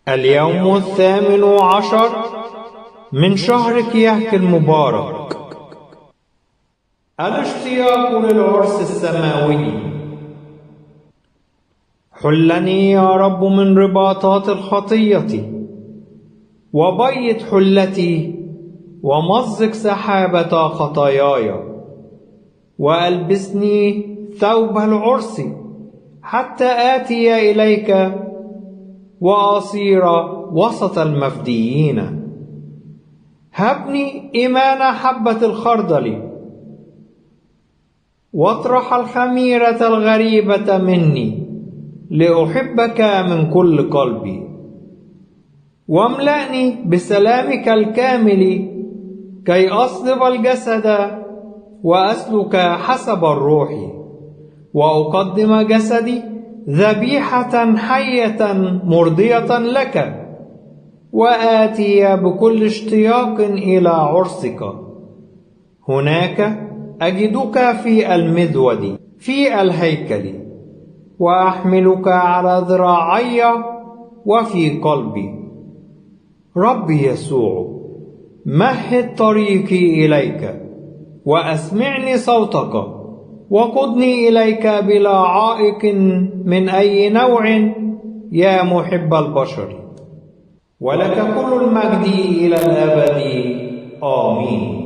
اليوم 18 من شهر كيهك المبارك. الاشتياق للعرس السماوي. حلني يا رب من رباطات الخطية، وبيض حلتي، ومزق سحابة خطاياي، وألبسني ثوب العرس حتى آتي إليك وأصير وسط المفديين. هبني إيمان حبة الخردل، واطرح الخميرة الغريبة مني لأحبك من كل قلبي، واملأني بسلامك الكامل كي أصلب الجسد وأسلك حسب الروح، وأقدم جسدي ذبيحة حية مرضية لك، وآتي بكل اشتياق إلى عرسك. هناك أجدك في المذود في الهيكل، وأحملك على ذراعي وفي قلبي. ربي يسوع، مهد طريقي إليك، وأسمعني صوتك، وقدني إليك بلا عائق من أي نوع يا محب البشر. ولك كل المجد إلى الأبد. آمين.